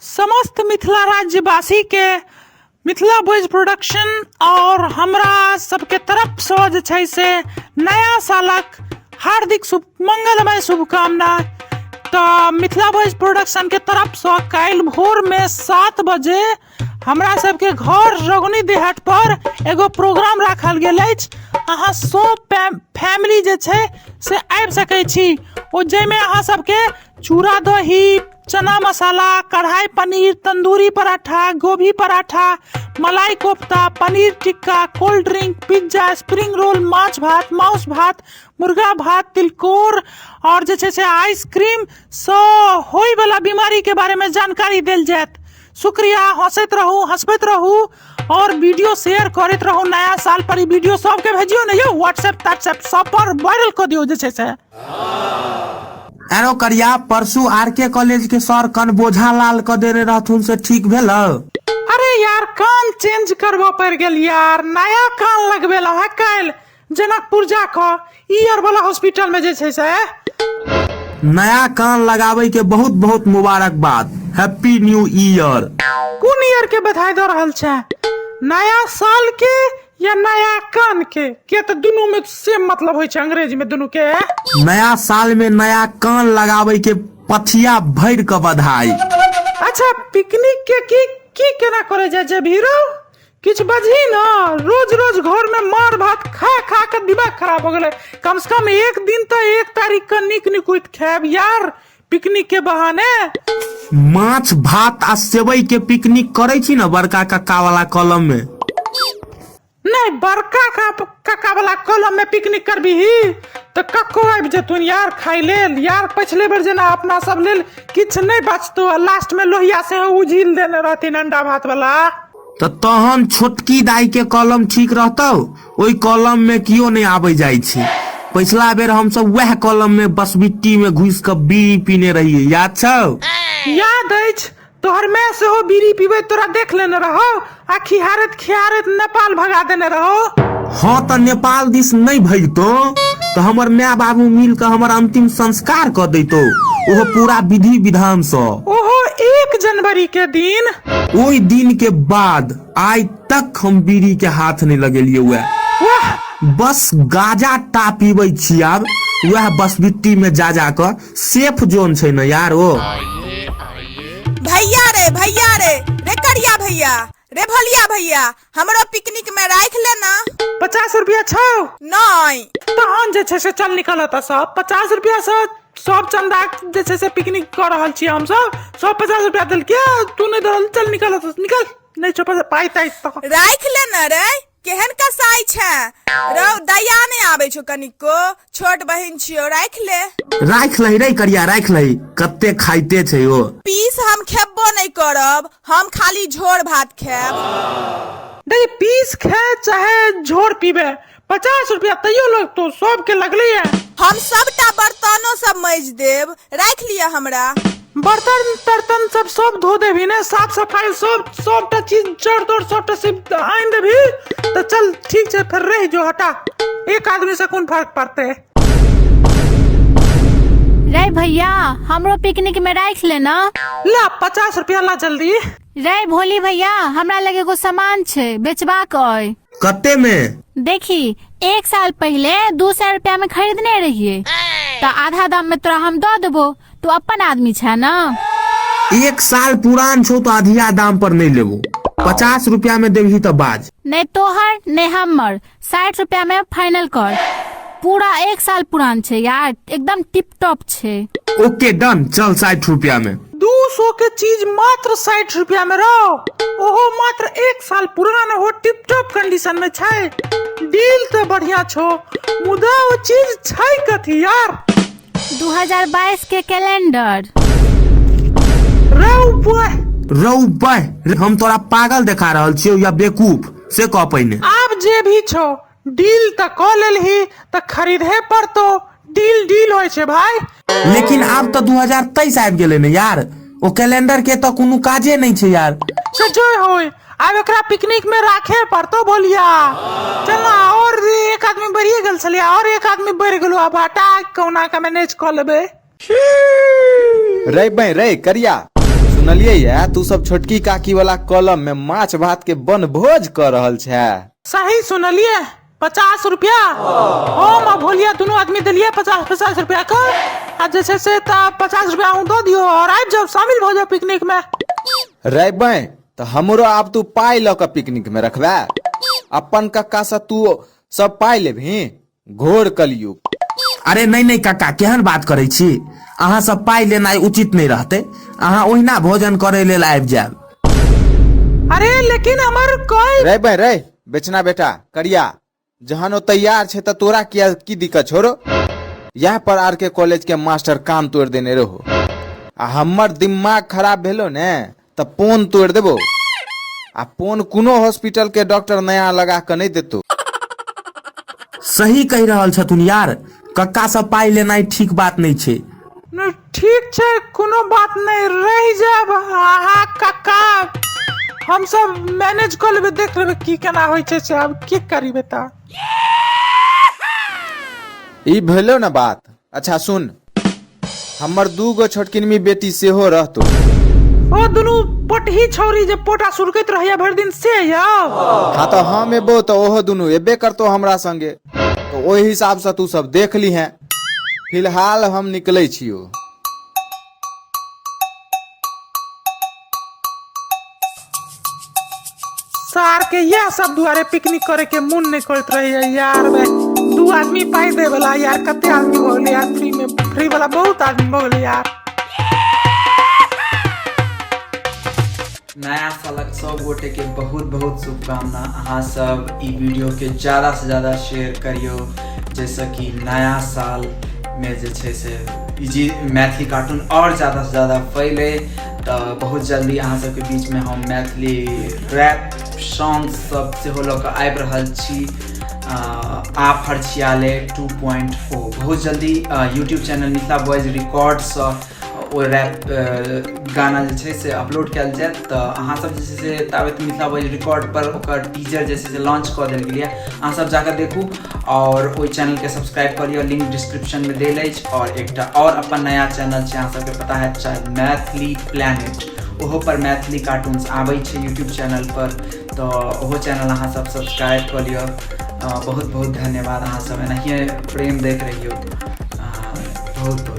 समस्त Mithila राज्यवासीके Mithila boys production और हमरा सबके तरफसँ जे छै से नया सालक हार्दिक शुभ मंगलमय शुभकामना। तऽ मिथिला बॉयज प्रोडक्शनके तरफसँ काल्हि भोरमे 7 बजे हमरा सबके घर रगुनी देहाट पर एगो प्रोग्राम राखल गेल अछि। अहाँ सब फैमिली जे छै से आबि सकै छी। ओ जाहिमे अहाँ सबके चूड़ा दही, चना मसाला, कढ़ाई पनीर, तंदूरी पराठा, गोभी पराठा, मलाई kofta, paneer tikka, cold drink, pizza, spring roll, माछ भात, माउस भात, मुर्गा भात, तिलकोर और जे छै से आइसक्रीम सँ होइवला बीमारी के बारे में जानकारी देल जायत। शुक्रिया। हंसैत रहू, हंसबैत रहू और वीडियो शेयर करैत रहू। नया साल पर ई वीडियो सबके भेजियो ने यौ, व्हाट्सएप व्हाट्सएप सब पर वायरल कऽ दियौ जे छै से। एरो करिया, परसू आर के कॉलेज के सर कन बोझा लाल क देने रहथुन से ठीक भेल? अरे यार, कान चेंज करबऽ पड़ि गेल यार। नया कान लगबेलहुँ है काल्हि जनकपुर जाकऽ ईयर वाला हॉस्पिटल में जे छै से। नया कान लगावे के बहुत बहुत मुबारकबाद, हैप्पी न्यू ईयर। कोन ईयर के बधाई दऽ रहल छै, नया साल के या नया कान के? के तऽ दुनू में सेम मतलब होइ छै अंग्रेजी में दुनू के। नया साल में नया कान लगावे के पथिया भर के बधाई। अच्छा, पिकनिक के की की केना करे जाय जे भीरो किछु बजही न। रोज रोज घर में मार भात खा खा के दिमाग खराब हो गेलै। कम से कम एक दिन तऽ 1 तारीख के नीक निकुत खायब यार पिकनिक के बहाने। माछ भात आ सेवई के पिकनिक करे छी न बड़का कक्का वाला कलम में? नहीं, बड़का कक्का वाला कलम में पिकनिक करबीही तऽ कक्को आबि जेथुन यार खाइ लेल यार। पिछले बेर जेना अपना सब लेल किछु नहि बचतो आ लास्ट में लोहिया से उझिल देने रहथिन अंडा भात वाला। तऽ तहन छोटकी दाई के कलम ठीक रहतौ, ओहि कलम में कियो नहीं आबै जाइ छै। पिछला बेर हमसब वएह कलम में बसबिट्टी में घुसि कऽ बीड़ी पीने रहियै, याद छौ? याद अछि। तोहर माय सेहो बीड़ी पीबैत तोरा देख लेने रहौ आ खिहारैत खिहारैत नेपाल भगा देने रहौ। हाँ, तऽ नेपाल दिस नहीं भगितो तऽ हमर माय बाबू मिल कऽ हमर अंतिम संस्कार कऽ दैतो, ओहो पूरा विधि विधान सँ। ओहो 1 जनवरी के दिन। ओहि दिन के बाद आइ तक हम बीड़ी के हाथ नहीं लगेलियै। वएह वाह। बस गाजा टा पीबै छी आब, वएह बसबिट्टी में जा जा कऽ, सेफ जोन छै ने यार ओ। भैया रे, भैया रे, रे करिया भैया रे, भोलिया भैया, हमरो पिकनिक में राख लेना। 50 रुपया छौ? नहीं। तहन जे छै से चल निकल एतऽ सब। 50 रुपया से सब चंदा जे छै से पिकनिक कऽ रहल छियै हमसब। सब 50 रुपया देलकै, तू नहि दऽ रहल, चल निकल एतऽ से, निकल। नहि छौ पाइ ताइ तऽ। राखि लेना रे, केहन कसाई छै रौ, दया नहि आबै छौ कनिको? छोट बहिन छियौ, राखि ले। राखि लही रे करिया, राखि लही, कते खाइते छै ओ। पीस हम खेबो नहि करब, हम खाली झोर भात खायब। देखी, पीस खाए चाहे झोर पीबे, 50 रुपया तैयो लगतो, सबके लगले है। हम सबटा बर्तनो सब मजि देब, राखि लिअ हमरा। बर्तन तर्तन सब सब धो देबही ने, साफ सफाई सब सबटा चीज जड़ तोड़ सबटा सिर्फ आनि देबही तऽ चल ठीक छै, फेर रहि जो। हटा, एक आदमी से कोन फर्क पड़तै। रे भैया, हमरो पिकनिक में राखि लेना। ला 50 रुपया ला जल्दी। रे भोली भैया, हमरा लग एगो सामान छै बेचबाक अइ। कते में? देखी, 1 साल पहिले 200 रुपया में खरीदने रहिए, तऽ आधा दाम में तोरा हम दऽ देबो, तू अपन आदमी छै ना। 1 साल पुरान छौ तो अधिया दाम पर नहीं लेबो, 50 रुपया में देबही तऽ बाज। नहीं तोहर नहीं हमर, 60 रुपया में फाइनल कर। पूरा 1 साल पुरान छै यार, एकदम टिप टॉप छै। ओके डन, चल 60 रुपया में। 200 के चीज मात्र 60 रुपया में रहो, ओहो मात्र 1 साल पुरान हो, टिप टॉप कंडीशन में छै। डील तो बढ़िया छो, मुदा ओ चीज छै कथी यार? 2022 के कैलेंडर। रौ बुआ। रौ बह, हम तोरा पागल देखा रहल छियौ या बेवकूफ, से कह पहिने। आब जे भी छो, डील तऽ कऽ लेलही तऽ खरीदहे पड़तो, डील डील होइ छै भाई। लेकिन आब तऽ 2023 आबि गेलै ने यार, ओ कैलेंडर के तऽ कोनो काजे नहि छै यार। से जो होय, आब एकरा पिकनिक में राखे पड़तो बोलिया। चल ना, और एक आदमी बढ़िए गेल छलिया, और एक आदमी बढ़ि गेलो, आब हटा कहुना के मैनेज कऽ लेबै। रे बै रे करिया, सुन सुनलियै या तू सब छोटकी काकी वाला कलम में माछ भात के बनभोज कऽ रहल छै। सही सुनलियै, 50 रुपया हम आ भोलिया दुनू आदमी देलियै 50-50 रुपया के, आ जे छै से तऽ 50 रुपया अहूँ दऽ दियौ और आबि जाउ, शामिल भऽ जाउ पिकनिक में। रे बै, तऽ हमरो आब तू पाइ लऽ कऽ पिकनिक में रखबे? अपन कक्का से तू सब पाइ लेबही? घोर कलयुग। अरे नहीं नहीं काका, केहन बात करै छी अहाँ सब, पाइ लेनाइ उचित नहीं रहते, अहाँ ओहिना भोजन करे लेल आबि जायब। अरे लेकिन हमर कोई रे बै रे बेचना बेटा करिया, जहन ओ तैयार छै तऽ तोरा किया की दिक्कत छोड़ो। यह पर आर के कॉलेज के मास्टर कान तोड़ देने रहो, आ हमर दिमाग खराब भेलो ने तऽ पोन तोड़ देबो, आ पोन कोनो हॉस्पिटल के डॉक्टर नया लगा के नहीं देतो। सही कहि रहल छथुन यार, कक्का सब पाइ लेनाइ ठीक बात नहीं छै। नहीं, ठीक छै, कोनो बात नहीं, रहि जायब अहाँ कक्का, हम सब मैनेज कऽ लेबै, देख लेबै की केना होइ छै से, आब की करीबै तऽ। ई भेलो ने बात। अच्छा सुन, हमर 2 गो छोटकिनमी बेटी सेहो रहतो। ओ दुनू पोटही छौरी जे पोटा सुरकैत रहैया भरि दिन से यौ? हाँ तऽ हम एबो तऽ ओहो दुनू एबे करतो हमरा संगे, तऽ ओहि हिसाब से तू सब देख लीहे। फिलहाल हम निकलै छियो। सार के यह सब दुआरे पिकनिक करे के मन नहीं करत रहे यार। बे 2 आदमी पाई दे वाला यार, कते आदमी हो गेलै यार फ्री में, फ्री वाला बहुत आदमी हो गेलै यार। नया सालक सब गोटे के बहुत बहुत शुभकामना। अहाँ सब ई वीडियो के ज्यादा से ज्यादा शेयर करियो, जैसे कि नया साल में जे छै से ई मैथिली कार्टून और ज्यादा से ज्यादा फैले। तऽ बहुत जल्दी अहाँ सबके बीच में हम मैथिली रैप सॉन्ग सब सेहो लऽ कऽ आबि रहल छी। आ फरछियाले 2.0 बहुत जल्दी यूट्यूब चैनल मिथिला बॉयज रिकॉर्डसँ ओ रैप गाना जे छै से अपलोड कयल जायत। तऽ अहाँ सब जे छै से ताबत मिथिला बॉयज रिकॉर्ड पर ओकर टीजर जे छै से लॉन्च कऽ देल गेल यऽ, अहाँ सब जाकऽ देखू और ओहि चैनलके सब्सक्राइब कऽ लिअ, लिंक डिस्क्रिप्शनमे देल अछि। और एकटा और अपन नया चैनल छै, अहाँ सबके पता हैत शायद, मैथिली प्लैनेट, ओहो पर मैथिली कार्टून्स आबै छै यूट्यूब चैनल पर, तऽ ओहो चैनल अहाँ सब सब्सक्राइब कऽ लिअ। बहुत बहुत धन्यवाद, अहाँ सब एनाहिए प्रेम दैत रहियौ। बहुत बहुत।